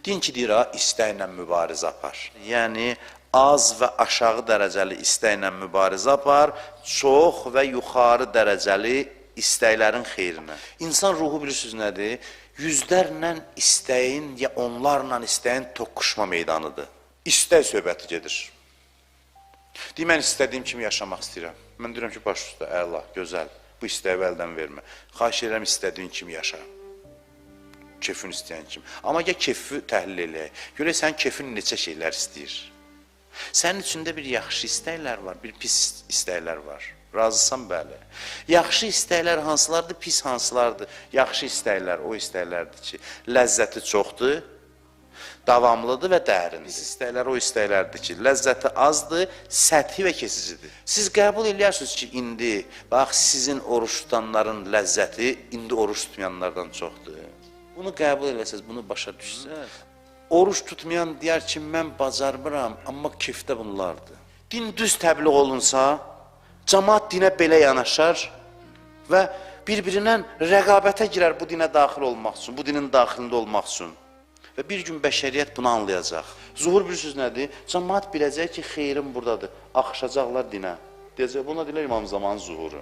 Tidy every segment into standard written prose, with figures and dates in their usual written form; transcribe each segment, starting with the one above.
Din ki, deyir, ha, istəklə mübarizə apar. Yəni, az və aşağı dərəcəli istəklə mübarizə apar, çox və yuxarı dərəcəli istəklərin xeyrinə. İnsan ruhu bilirsiniz nədir? Yüzlərlə istəyin, ya onlarla istəyin toqquşma meydanıdır. İstək söhbəti gedir. Deyir, mən istədiyim kimi yaşamaq istəyirəm. Mən deyirəm ki, baş üstə, əla, gözəl, bu istəyi əldən vermə. Xahiş edirəm, istədiyin kimi yaşa. Kefin istəyən kimi. Amma gəl kefi təhlil eləyək. Görək, sənin kefin neçə şeylər istəyir. Sənin içində bir yaxşı istəklər var, bir pis istəklər var. Razısan, bəli. Yaxşı istəklər hansılardır, pis hansılardır? Yaxşı istəklər o istəklərdir ki, ləzzəti çoxdur, davamlıdır və dərindir. Pis istəklər o istəklərdir ki, ləzzəti azdır, səthi və kesicidir. Siz qəbul eləyərsiniz ki, indi, bax, sizin oruç tutanların ləzzəti indi oruç tutmayanlardan çoxdur. Bunu qəbul eləsəz, bunu başa düşsəz, oruç tutmayan deyər ki, mən bacarmıram, amma keyfdə bunlardır. Din düz təbliğ olunsa, cəmaat dinə belə yanaşar və bir-birindən rəqabətə girər bu dinə daxil olmaq üçün, bu dinin daxilində olmaq üçün. Və bir gün bəşəriyyət bunu anlayacaq. Zuhur bilirsiniz nədir? Cəmaat biləcək ki, xeyrim buradadır. Axışacaqlar dinə. Deyəcək, buna deyirlər İmam Zamanın zuhuru.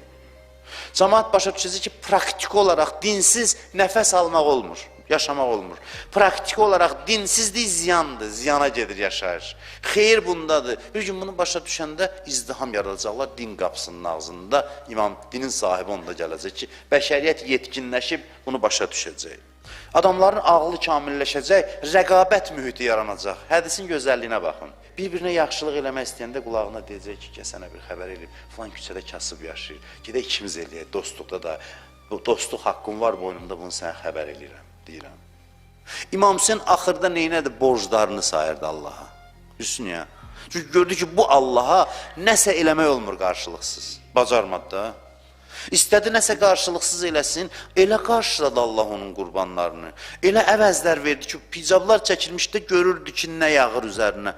Cəmaat başa düşəcək ki, praktiki olaraq dinsiz nəfəs almaq olmur, yaşamaq olmur. Praktiki olaraq dinsizlik ziyandır, ziyana gedir yaşayış. Xeyir bundadır. Bir gün bunu başa düşəndə izdiham yaradacaqlar din qapısının ağzında. İmam, dinin sahibi onda gələcək ki, bəşəriyyət yetkinləşib bunu başa düşəcək. Adamların ağlı kamilləşəcək, rəqabət mühiti yaranacaq. Hədisin gözəlliyinə baxın. Bir-birinə yaxşılıq eləmək istəyəndə qulağına deyəcək ki, gəl sənə bir xəbər eləyim, filan küçədə kasıb yaşayır. Gedək ikimiz eləyək, dostluqda da, bu dostluq haqqım var boynumda, bunu sənə xəbər eləyirəm, deyirəm. İmam Hüseyn axırda neynədir? Borclarını sayırdı Allaha. Bilirsiniz niyə? Çünki gördü ki, bu Allaha nəsə eləmək olmur qarşılıqsız. Bacarmadı da. İstədi nəsə qarşılıqsız eləsin, elə qarşıladı Allah onun qurbanlarını. Elə əvəzlər verdi ki, picablar çəkilmişdə görürdü ki, nə yağır üzərinə.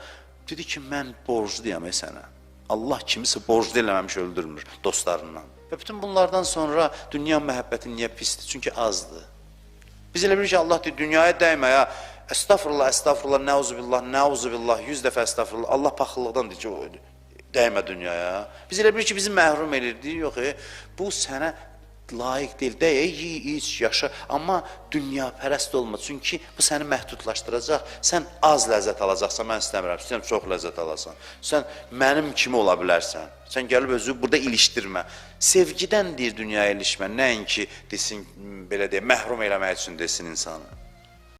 Dedi ki, mən borcluyam sənə. Allah kimisə borclu eləməmiş öldürmür dostlarından. Və bütün bunlardan sonra dünya məhəbbəti niyə pisdir? Çünki azdır. Biz elə bilirik ki, Allah deyir, dünyaya dəymə ya. Əstəğfurullah, əstəğfurullah, nəuzubillah, nəuzubillah, 100 dəfə əstəğfurullah. Allah paxıllıqdan deyir ki, dəymə dünyaya. Biz elə bilirik ki, bizi məhrum edir. Deyir, yox, bu sənə layiq deyil. Dəyə, yi, iç, yaşa. Amma dünyapərəst olma. Çünki bu səni məhdudlaşdıracaq. Sən az ləzzət alacaqsan, mən istəmirəm. İstəyirəm, çox ləzzət alasan. Sən mənim kimi ola bilərsən. Sən gəlib özü burada ilişdirmə. Sevgidən deyir dünyaya ilişmə. Nəinki desin, belə deyək, məhrum eləmək üçün desin insanı.